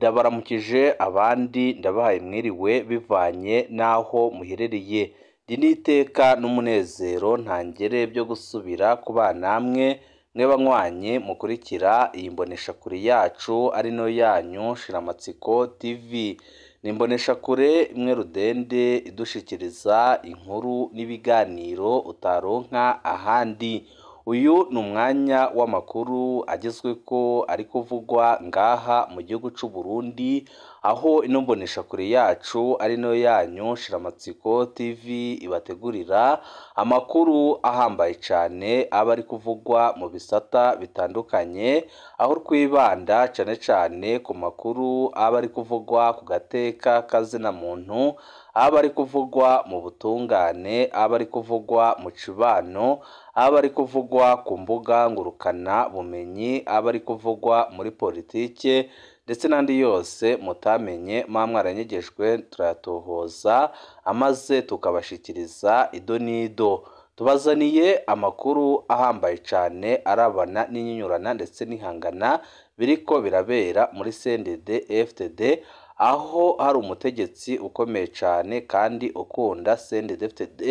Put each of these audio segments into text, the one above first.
Ndabaramukije abandi ndabahaye mwiriwe bivanye n'aho muherereye. Ndi n'iteka n'umunezero ntangere byo gusubira kubana namwe mwe banywanyi mukurikira iyi mboneshakure yacu ari no yanyu Shiramatsiko TV. Ni imboneshakure imwe rudende idushikiriza inkuru n'ibiganiro utaronka ahandi. Uyu ni umwanya w'amakuru agezweko ari kuvugwa ngaha mu gihugu c'u Burundi, aho ino mboneshakure yacu ari no yanyu Shiramatsiko TV ibategurira amakuru ahambaye cane aba ari kuvugwa mu bisata bitandukanye, aho twibanda cane cane ku makuru aba ari kuvugwa ku gateka kazina muntu, aba ari kuvugwa mu butungane, aba ari kuvugwa mu cibano, aba ari kuvugwa ku mbuga ngurukana bumenyi, aba ari kuvugwa muri politike ndetse n'andi yose mutamenye muba mwaranyegejwe turayatohoza amaze tukabashikiriza ido n'ido. Tubazaniye amakuru ahambaye cane arabana n'inyinyurana ndetse n'ihangana biriko birabera muri CNDD FDD, aho hari umutegetsi ukomeye cane kandi ukunda CNDD FDD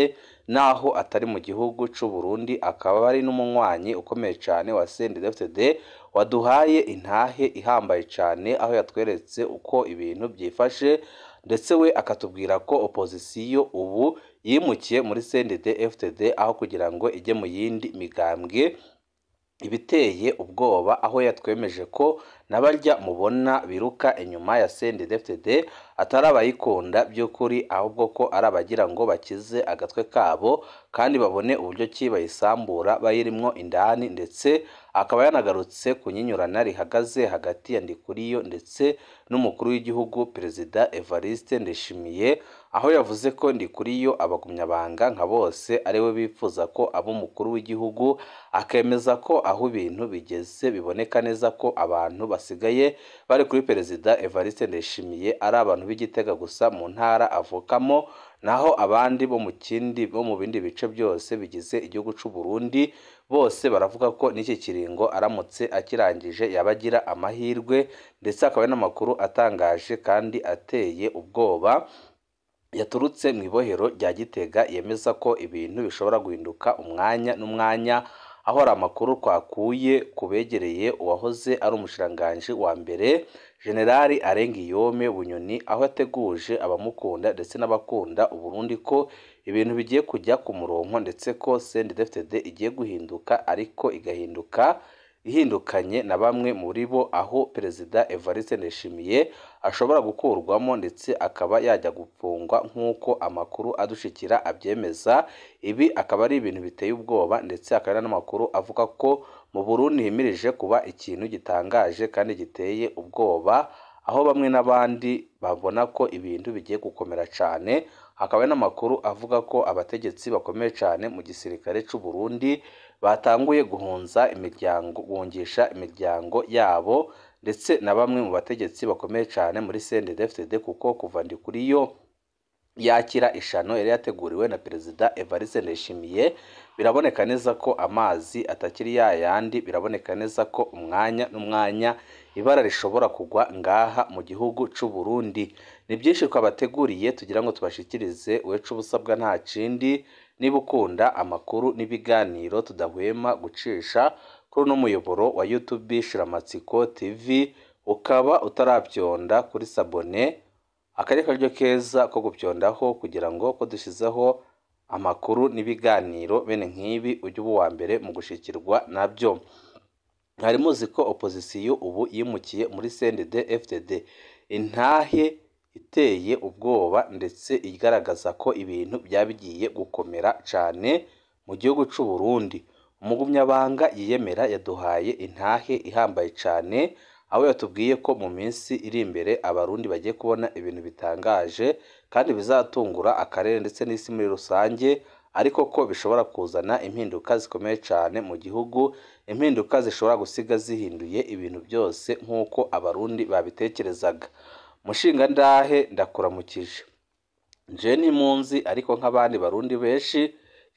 naho atari mu gihugu c'u Burundi, akaba ari n'umunywanyi ukomeye cane wa CNDD FDD waduhaye intahe ihambaye cane, aho yatweretse uko ibintu byifashe ndetse we akatubwira ko opozisiyo ubu yimukiye muri CNDD FDD aho kugira ngo ijye mu yindi migambwe ibiteye ubwoba, aho yatwemeje ko n'abarya mubona biruka inyuma ya CNDD FDD atari abayikunda by'ukuri, ahubwo ko ari abagira ngo bakize agatwe kabo kandi babone uburyo ki bayisambura bayirimwo indani. Ndetse akaba yanagarutse ku nyinyurana rihagaze hagati ya Ndikuriyo ndetse n'umukuru w'igihugu Perezida Evariste Ndayishimiye, aho yavuze ko Ndikuriyo abagumyabanga nka bose ariwe bifuza ko aba umukuru w'igihugu, akemeza ko aho ibintu bigeze biboneka neza ko abantu basigaye bari kuri Perezida Evariste Ndayishimiye ari abantu b'Igitega gusa mu ntara avukamo, naho abandi bo mu kindi bo mu bindi bice byose bigize igihugu c'u Burundi bose baravuga ko n'iki kiringo aramutse akirangije yaba agira amahirwe. Ndetse akaba n'amakuru atangaje kandi ateye ubwoba yaturutse mu ibohero rya Gitega, yemeza ko ibintu bishobora guhinduka umwanya n'umwanya, aho hari amakuru twakuye ku begereye uwahoze ari umushikiranganji wa mbere Generali Arengiyome Bunyoni, aho yateguje abamukunda ndetse n'abakunda Uburundi ko ibintu bigiye kujya ku murongo, ndetse ko CNDD-FDD igiye guhinduka ariko igahinduka ihindukanye na bamwe muri bo, aho Perezida Evariste Ndayishimiye ashobora gukurwamo ndetse akaba yajya gupfungwa nk'uko amakuru adushikira abyemeza. Ibi akaba ari ibintu biteye ubwoba, ndetse akaba n'amakuru avuga ko mu Burundi himirije kuba ikintu gitangaje kandi giteye ubwoba, aho bamwe n'abandi babona ko ibintu bigiye gukomera cane. Hakaba n'amakuru avuga ko abategetsi bakomeye cane mu gisirikare c'u Burundi batanguye guhunza imiryango, guhungisha imiryango yabo, ndetse na bamwe mu bategetsi bakomeye cane muri CNDD-FDD, kuko kuva Ndikuriyo yakira ishano yari yateguriwe na Perezida Evariste Ndayishimiye, biraboneka neza ko amazi atakiri yayandi, biraboneka neza ko umwanya n'umwanya ibara rishobora kugwa ngaha mu gihugu c'u Burundi. Ni byinshi twabateguriye tugira ngo tubashikirize, wecu ubusabwa nta kindi, niba ukunda amakuru n'ibiganiro tudahwema gucisha kuri uno muyoboro wa YouTube Shiramatsiko TV, ukaba utarabyonda kuri sabone, akari karyo keza ko gupyondaho kugira ngo ko dushyizeho amakuru n'ibiganiro bene nk'ibi ujye uba uwa mbere mu gushikirwa nabyo. Mwari muzi ko opozisiyo ubu yimukiye muri CNDD FDD, intahe iteye ubwoba ndetse igaragaza ko ibintu byaba bigiye gukomera cane mu gihugu c'u Burundi. Umugumyabanga yiyemera yaduhaye intahe ihambaye cane, aho yatubwiye ko mu minsi iri imbere abarundi bagiye kubona ibintu bitangaje kandi bizatungura akarere ndetse n'isi muri rusange, ariko ko bishobora kuzana impinduka zikomeye cane mu gihugu, impinduka zishobora gusiga zihinduye ibintu byose nk'uko abarundi babitekerezaga. Mushingandahe ndakuramukije, nje ntimunzi ariko nk'abandi barundi benshi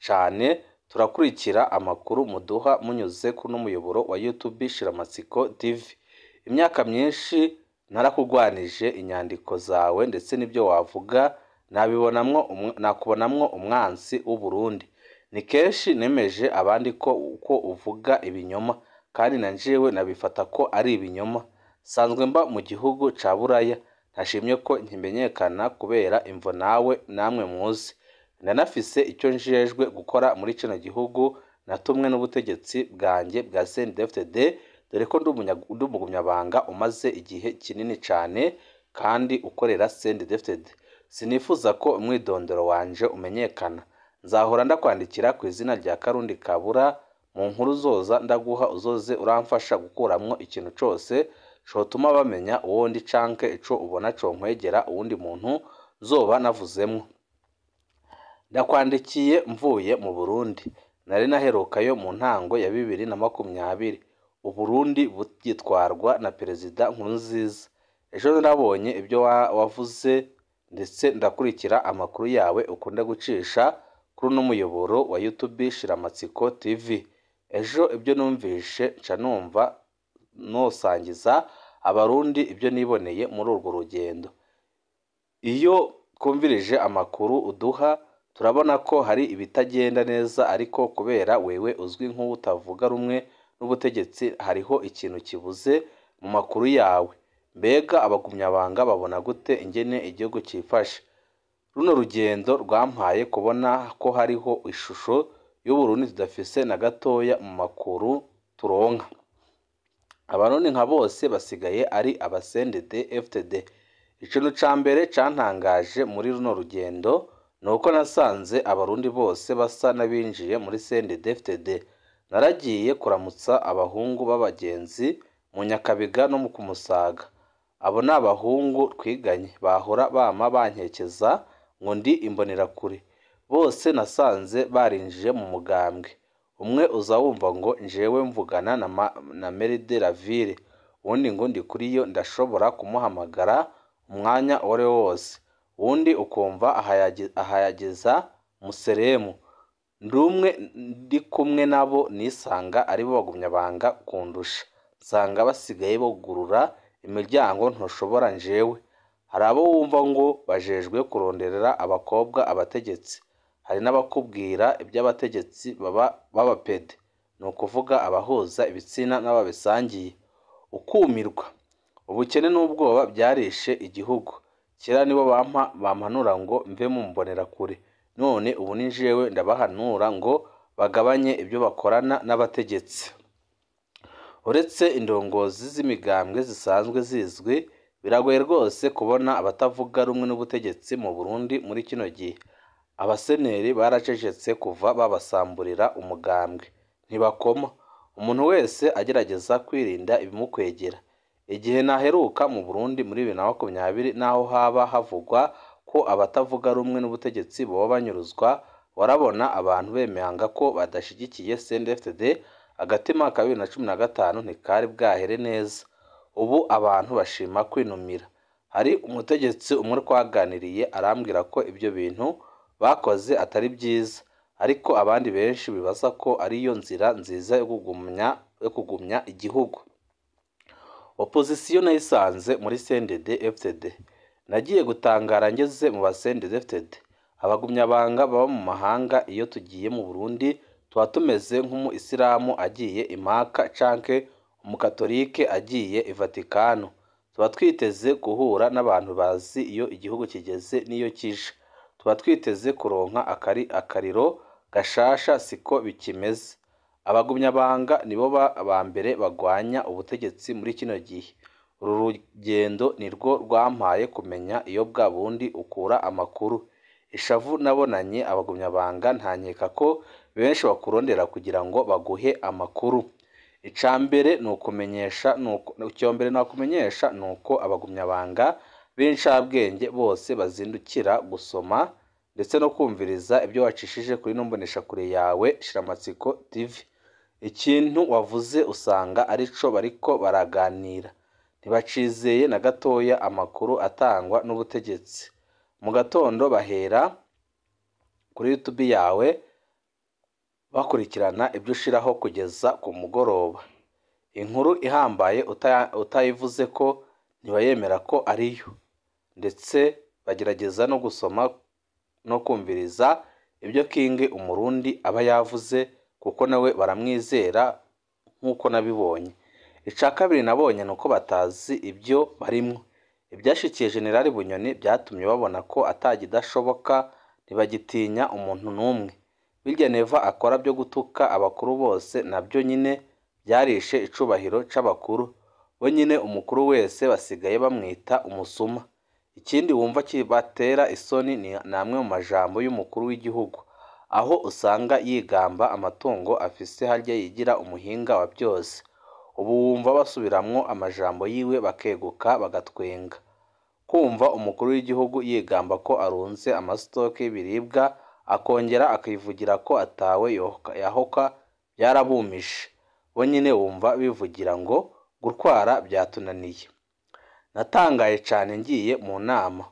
cane turakurikira amakuru muduha munyuze kuri n'umuyoboro wa YouTube Shiramatsiko TV. Imyaka myinshi Narakugwanije inyandiko zawe ndetse n'ibyo wavuga nakubonamwo umwansi w'Uburundi. Ni kenshi nemeje abandi ko uko uvuga ibinyoma, kandi na jewe nabifata ko ari ibinyoma. Sanzwe mba mu gihugu ca Buraya, ntashimye ko nkimenyekana kubera imvo nawe namwe muzi. Ndanafise icyo njejwe gukora muri kino gihugu, natumwe n'ubutegetsi bwanjye bwa CNDD-FDD, dore ko ndi umugumyabanga umaze igihe kinini cane kandi ukorera CNDD-FDD. Sinifuza ko umwidondoro wanje umenyekana. Nzahora ndakwandikira ku izina rya Karundi Kabura, mu nkuru zoza ndaguha uzoze uramfasha gukuramwo ikintu cose cotuma bamenya uwo ndi canke ico ubona conkwegera uwundi muntu nzoba navuzemwo. Ndakwandikiye mvuye mu Burundi, nari naherukayo mu ntango ya 2020. Uburundi bugitwarwa na Perezida Nkurunziza. Ejo narabonye ibyo wavuze ndetse ndakurikira amakuru yawe ukunda gucisha kuri uno muyoboro wa YouTube Shiramatsiko TV. Ejo ibyo numvishe nca numva nosangiza Abarundi ibyo niboneye muri urwo rugendo. Iyo twumvirije amakuru uduha turabona ko hari ibitagenda neza, ariko kubera wewe uzwi nk'utavuga rumwe n'ubutegetsi hariho ikintu kibuze mu makuru yawe. Mbega abagumyabanga babona gute ingene igihugu cifashe? Runo rugendo rwampaye kubona ko hariho ishusho y'Uburundi tudafise na gatoya mu makuru turonka. Abarundi nka bose basigaye ari aba CNDD-FDD. Ikintu ca mbere cantangaje muri runo rugendo nuko nasanze Abarundi bose basa n'abinjiye muri CNDD-FDD. Naragiye kuramutsa abahungu b'abagenzi mu Nyakabiga no mu Kumusaga. Abo ni abahungu twiganye, bahora bama bankekeza ngo ndi imbonerakure. Bose nasanze barinjiye mu mugambwe. Umwe uza wumva ngo njewe mvugana na Maire de la Ville, uwundi ngo ndi kuriyo ndashobora kumuhamagara umwanya uwariwo wose, uwundi ukumva ahayageza Museremu. Ndumwe ndi kumwe nabo nisanga aribo bagumyabanga kundusha, nsanga basigaye bugurura imiryango ntoshobora njewe. Hari abo wumva ngo bajejwe kuronderera abakobwa abategetsi, hari n'abakubwira iby'abategetsi b'abapede, ni ukuvuga abahuza ibitsina n'ababisangiye, ukumirwa. Ubukene n'ubwoba byarishe igihugu. Kera nibo bampanura ngo mve mu mbonerakure, none ubu ni jewe ndabahanura ngo bagabanye ibyo bakorana n'abategetsi. Uretse indongozi z'imigambwe zisanzwe zizwi, biragoye rwose kubona abatavuga rumwe n'ubutegetsi mu Burundi muri kino gihe. Abaseneri baracecetse kuva babasamburira umugambwe, ntibakoma. Umuntu wese agerageza kwirinda ibimukwegera. Igihe naheruka mu Burundi muri 2020, naho haba havugwa ko abatavuga rumwe n'ubutegetsi boba banyuruzwa, warabona abantu bemanga ko badashigikiye CNDD-FDD. Agatima ka 2015 ntikari bwahere neza. Ubu abantu bashima kwinumira. Hari umutegetsi umwe twaganiriye arambwira ko ibyo bintu bakoze atari byiza, ariko abandi benshi bibaza ko ariyo nzira nziza yo kugumya igihugu. Opozisiyo nayisanze muri CNDD-FDD. Nagiye gutangara ngeze mu ba CNDD-FDD. Abagumyabanga baba mu mahanga, iyo tugiye mu Burundi tuba tumeze nk'umu isilamu agiye i Maka canke umukatolike agiye i Vatikano. Tuba twiteze guhura n'abantu bazi iyo igihugu kigeze n'iyo kija. Tuba twiteze kuronka akariro gashasha, siko bikimeze. Abagumyabanga nibo ba mbere bagwanya ubutegetsi muri kino gihe. Uru rugendo nirwo rwampaye kumenya iyo bwa bundi ukura amakuru. Ishavu nabonanye abagumyabanga, ntankeka ko benshi bakurondera kugira ngo baguhe amakuru. Icambere ni nuko abagumyabanga b'incabwenge bose bazindukira gusoma ndetse no kumviriza ibyo wacishije kuri ino mboneshakure yawe Shiramatsiko TV. Ikintu wavuze usanga arico bariko baraganira. Ntibacizeye na gatoya amakuru atangwa n'ubutegetsi. Mu gatondo bahera kuri YouTube yawe bakurikirana ibyo ushiraho kugeza ku mugoroba. Inkuru ihambaye utayivuze ko ntibayemera ko ariyo, ndetse bagerageza no gusoma no kumviriza ibyo King Umurundi aba yavuze, kuko nawe baramwizera nk'uko nabibonye. Ica kabiri nabonye ni uko batazi ibyo barimwo. Ibyashikiye General Bunyoni byatumye babona ko atagidashoboka, ntibagitinya umuntu n'umwe. Birya Neva akora byo gutuka abakuru bose nabyo nyine byarishe icubahiro c'abakuru. Bo nyine umukuru wese basigaye bamwita umusuma. Ikindi wumva kibatera isoni ni amwe mu majambo y'umukuru w'igihugu, aho usanga yigamba amatungo afise harya yigira umuhinga wa byose. Ubu wumva basubiramwo amajambo yiwe bakeguka bagatwenga. Kumva umukuru w'igihugu yigamba ko arunze amasitoke y'ibiribwa, akongera akivugira ko atawe yahoka, byarabumije. Bo nyine wumva bivugira ngo gutwara byatunaniye. Natangaye cane ngiye mu nama.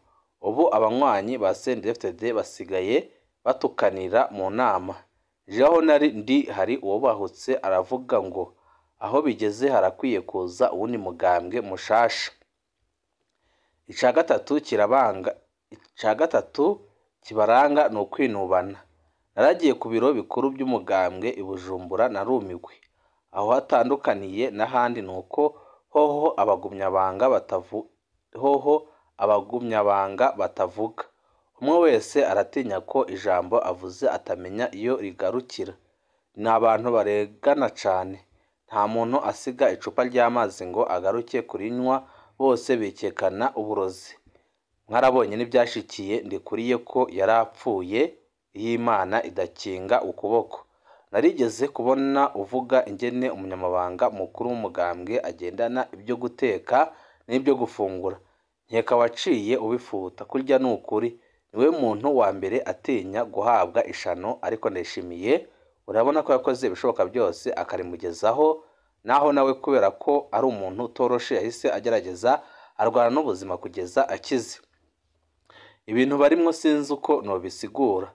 Ubu abanywanyi ba CNDD-FDD basigaye batukanira mu nama. Jewe aho nari ndi hari uwubahutse aravuga ngo aho bigeze harakwiye kuza uwundi mugambwe mushasha. Ica gatatu kibaranga ni ukwinubana. Naragiye ku biro bikuru by'umugambwe i Bujumbura narumiwe. Aho hatandukaniye n'ahandi ni uko hoho abagumyabanga batavuga. Umwe wese aratinya ko ijambo avuze atamenya iyo rigarukira. Ni abantu baregana cane. Nta muntu asiga icupa ry'amazi ngo agaruke kurinywa, bose bikekana uburozi. Mwarabonye n'ibyashikiye Ndikuriye ko yarapfuye iyo Imana idakinga ukuboko. Narigeze kubona uvuga ingene umunyamabanga mukuru w'umugambwe agendana ibyo guteka n'ibyo gufungura. Nkeka waciye ubifuta. Kurya ni ukuri, niwe muntu wa mbere atinya guhabwa ishano, ariko Ndayishimiye urabona ko yakoze ibishoboka byose akarimugezaho, naho nawe kubera ko ari umuntu utoroshe yahise agerageza arwana n'ubuzima kugeza akize. Ibintu barimwo sinzi uko nobisigura.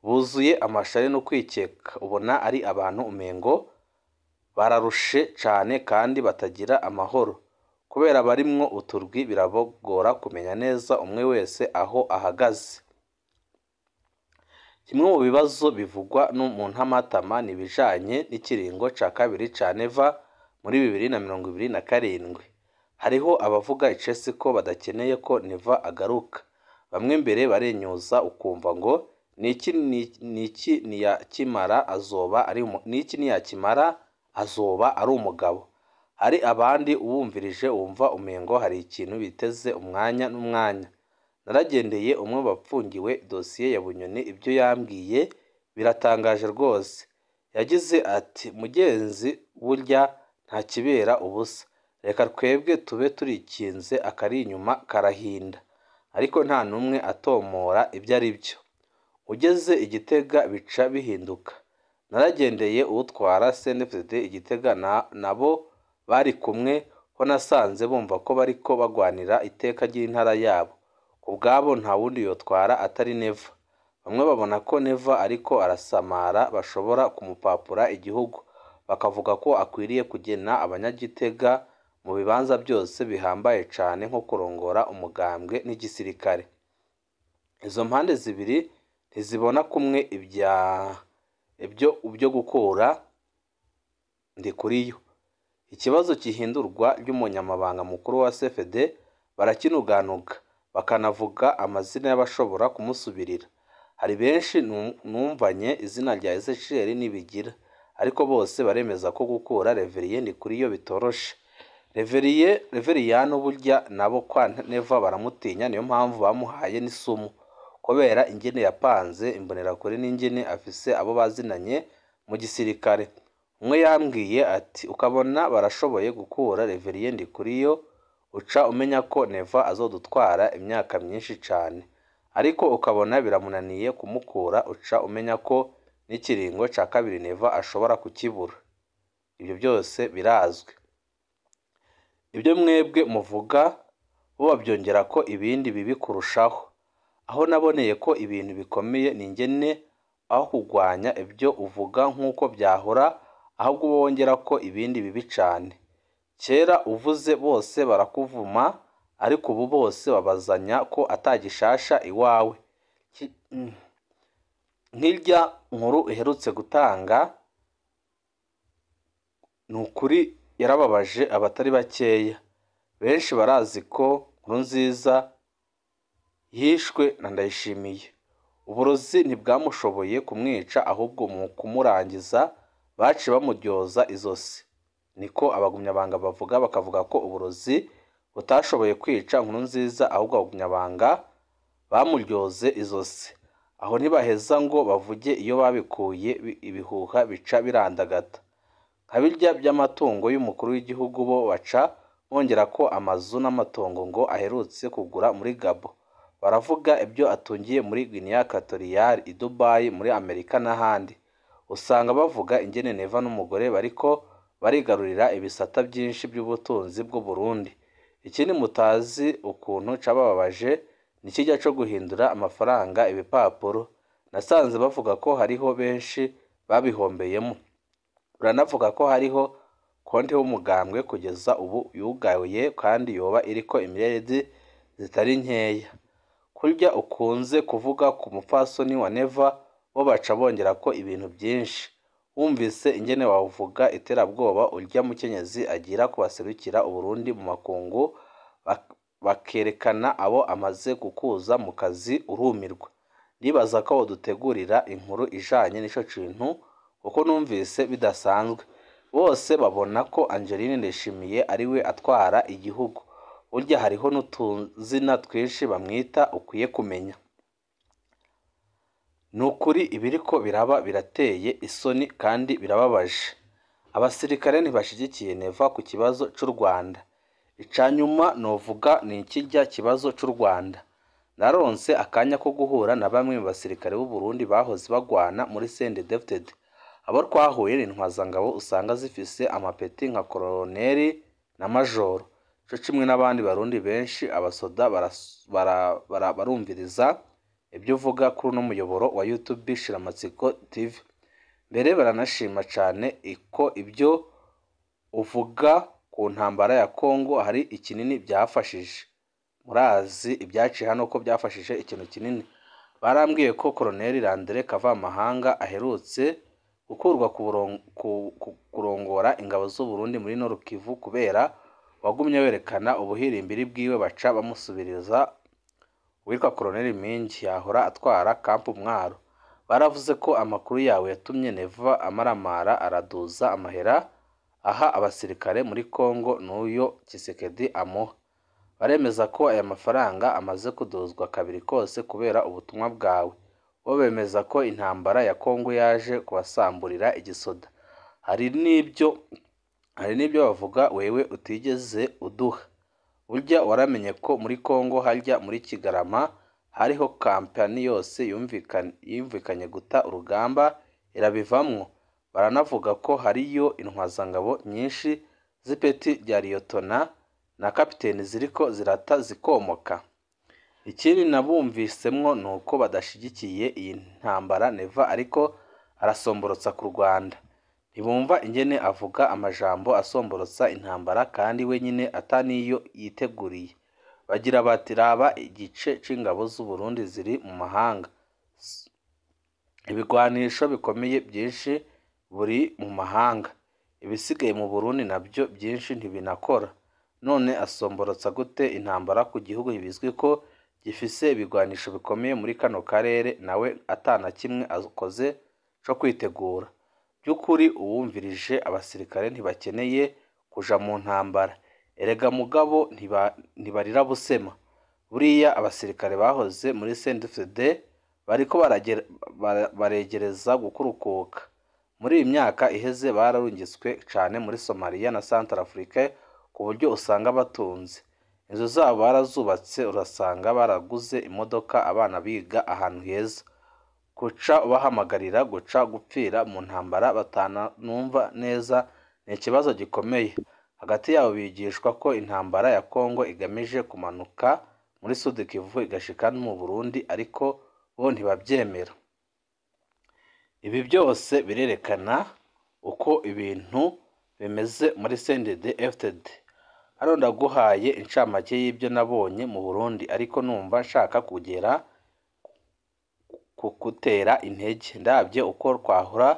Buzuye amashari no kwikeka, ubona ari abantu umengo bararushe cane kandi batagira amahoro. Kubera barimwo uturwi birabagora kumenya neza umwe wese aho ahagaze. Kimwe mu bibazo bivugwa mu ntamatama ni ibijanye n'ikiringo ca kabiri ca Neva muri 2027. Hariho abavuga icesi ko badakeneye ko Neva agaruka. Bamwe mbere barenyuza ukumva ngo niki niyakimara azoba ari umugabo. Hari abandi uwumvirije wumva umengo hari ikintu biteze umwanya n'umwanya. Naragendeye umwe bapfungiwe dosiye ya Bunyoni, ibyo yambwiye biratangaje rwose. Yagize ati mugenzi burya nta kibera ubusa, reka twebwe tube turikinze akari inyuma karahinda. Ariko nta n'umwe atomora ibyo ari byo. Ugeze i Gitega bica bihinduka. Naragendeye utwara CNDD-FDD i Gitega nabo bari kumwe, ho nasanze bumva ko bariko bagwanira iteka ry'intara yabo. Kubwabo nta wundi yotwara atari Neva. Bamwe babona ko Neva ariko arasamara bashobora kumupapura igihugu, bakavuga ko akwiriye kugena abanyagitega mu bibanza byose bihambaye cane nko kurongora umugambwe n'igisirikare. Izo mpande zibiri ntizibona kumwe ibyo gukura Ndikuriyo. Ikibazo gihindurwa ry'umunyamabanga mukuru wa CFD barakinuganuga, bakanavuga amazina y'abashobora kumusubirira. Hari benshi numvanye izina rya Ezechiel Nibigira, ariko bose baremeza ko gukura Reverien Ndikuriyo bitoroshe. Reveriyano burya nabo kwa Neva baramutinya, niyo mpamvu bamuhaye n'isumu. Kubera ingene yapanze imbonerakure n'ingene afise abo bazinanye mu gisirikare. Umwe yambwiye ati ukabona barashoboye gukura Reverien Ndikuriyo, uca umenya ko Neva azodutwara imyaka myinshi cane. Ariko ukabona biramunaniye kumukura, uca umenya ko n'ikiringo ca kabiri Neva ashobora kukibura. Ibyo byose birazwi. Ibyo mwebwe muvuga bo babyongera ko ibindi bibi kurushaho. Aho naboneye ko ibintu bikomeye ni ingene aho kugwanya ibyo uvuga nk'uko byahora, ahubwo bongera ko ibindi bibi cane. Kera uvuze bose barakuvuma, Ariko ubu bose babazanya ko atagishasha iwawe. Nk'irya nkuru iherutse gutanga, ni ukuri yarababaje abatari bakeya. Benshi barazi ko Nkurunziza yishwe na Ndayishimiye. Uburozi ntibwamushoboye kumwica, ahubwo mu kumurangiza baciye bamuryoza izosi. Niko abagumyabanga bavuga, bakavuga ko uburozi butashoboye kwica Nkurunziza, ahubwo abagumyabanga bamuryoze izosi. Aho ntibaheza ngo bavuge iyo babikuye, ibihuha bica birandagata. Nka birya by'amatungo y'umukuru w'igihugu, bo baca bongera ko amazu n'amatongo ngo aherutse kugura muri Gabo. Baravuga ibyo atungiye muri Guinea Equatoriale, i Dubai, muri Amerika n'ahandi. Usanga bavuga ingene Neva n'umugore bariko barigarurira ibisata byinshi by'ubutunzi bw'u Burundi. Ikindi mutazi ukuntu cabababaje ni kirya co guhindura amafaranga ibipapuro. Nasanze bavuga ko hariho benshi babihombeyemo. Baranavuga ko hariho konti y'umugambwe kugeza ubu yugaye kandi yoba iriko imiliyaridi zitari nkeya. Kurya ukunze kuvuga ku mupfasoni wa Neva, bo baca bongera ko ibintu byinshi. Wumvise ingene wavuga iterabwoba urya mukenyezi agira ku baserukira Uburundi mu makungu, bakerekana abo amaze gukuza mu kazi, urumirwa. Ndibaza ko wodutegurira inkuru ijanye n'ico kintu, kuko numvise bidasanzwe. Bose babona ko Angeline Ndayishimiye ariwe atwara igihugu. Burya hariho n'utuzina twinshi bamwita ukwiye kumenya. Ni ukuri ibiriko biraba birateye isoni kandi birababaje. Abasirikare ntibashigikiye Neva ku kibazo c'u Rwanda. Ica nyuma novuga ni ikirya kibazo c'u Rwanda. Naronse akanya ko guhura na bamwe mu basirikare b'u Burundi bahoze bagwana muri CNDD-FDD. Abo twahuye ni intwazangabo usanga zifise amapeti nka koloneli na majoro, co kimwe n'abandi barundi benshi. Abasoda barumviriza ibyo uvuga kuri uno muyoboro wa YouTube Shiramatsiko TV. Mbere baranashima cane ko ibyo uvuga ku ntambara ya Congo hari ikinini byafashije. Murazi ibyaciye hano ko byafashije ikintu kinini. Barambwiye ko Colonel Landre Kavamahanga aherutse gukurwa kurongora ingabo z'u Burundi muri Nord Kivu kubera wagumye werekana ubuhirimbiri bwiwe, baca bamusubiriza uwitwa Colonel Mingi yahora atwara Camp Mwaro. Baravuze ko amakuru yawe yatumye Neva amaramara araduza amahera aha abasirikare muri Congo n'uyo Tshisekedi amuha. Baremeza ko aya mafaranga amaze kuduzwa kabiri kose kubera ubutumwa bwawe. Bo bemeza ko intambara ya Congo yaje kubasamburira igisoda. Hari n'ibyo bavuga wewe utigeze uduha. Burya waramenye ko muri Congo harya muri Kigarama hariho kampani yose yumvikanye guta urugamba irabivamwo. Baranavuga ko hariyo intwazangabo nyinshi z'ipeti rya liyotona na kapiteni ziriko zirata zikomoka. Ikindi nabumvisemwo ni uko badashigikiye iyi ntambara Neva ariko arasomborotsa ku Rwanda. Ntibumva ingene avuga amajambo asomborotsa intambara kandi we nyine ataniyo yiteguriye. Bagira bati raba igice c'ingabo z'u Burundi ziri mu mahanga, ibigwanisho bikomeye byinshi buri mu mahanga, ibisigaye mu Burundi nabyo byinshi ntibinakora. None asomborotsa gute intambara ku gihugu bizwi ko gifise ibigwanisho bikomeye muri kano karere, nawe atana kimwe akoze co kwitegura? By'ukuri uwumvirije abasirikare ntibakeneye kuja mu ntambara. Erega mugabo ntibarira busema. Buriya abasirikare bahoze muri CNDD-FDD bariko baregereza gukurukuka. Muri iyi myaka iheze bararungitswe cane muri Somalia na Centrafrique ku buryo usanga batunze. Inzu zabo barazubatse, urasanga baraguze imodoka, abana biga ahantu heza. Kuca ubahamagarira guca gupfira mu ntambara batanumva neza ni ikibazo gikomeye. Hagati yabo bigishwa ko intambara ya Congo igamije kumanuka muri Sud Kivu igashika no mu Burundi, ariko bo ntibabyemera. Ibi byose birerekana uko ibintu bimeze muri CNDD-FDD. Hano ndaguhaye incamake y'ibyo nabonye mu Burundi, ariko numva nshaka kugera kukutera intege. Ndabye uko twahora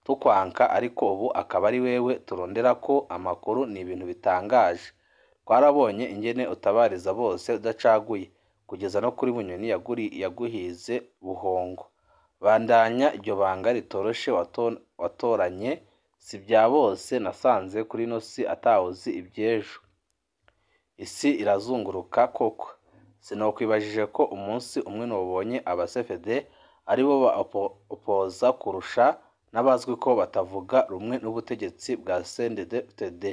tukwanka, ariko ubu akaba ari wewe turonderako amakuru, ni ibintu bitangaje. Twarabonye ingene utabariza bose udacaguye, kugeza no kuri Bunyoni yaguhize buhongo. Bandanya iryo banga ritoroshe watoranye, si bya bose. Nasanze kuri ino si atawuzi ivy'ejo. Isi irazunguruka koko. Sinokwibajije ko umunsi umwe nobonye aba CFD aribo ba opoza kurusha n'abazwi ko batavuga rumwe n'ubutegetsi bwa CNDD-FDD.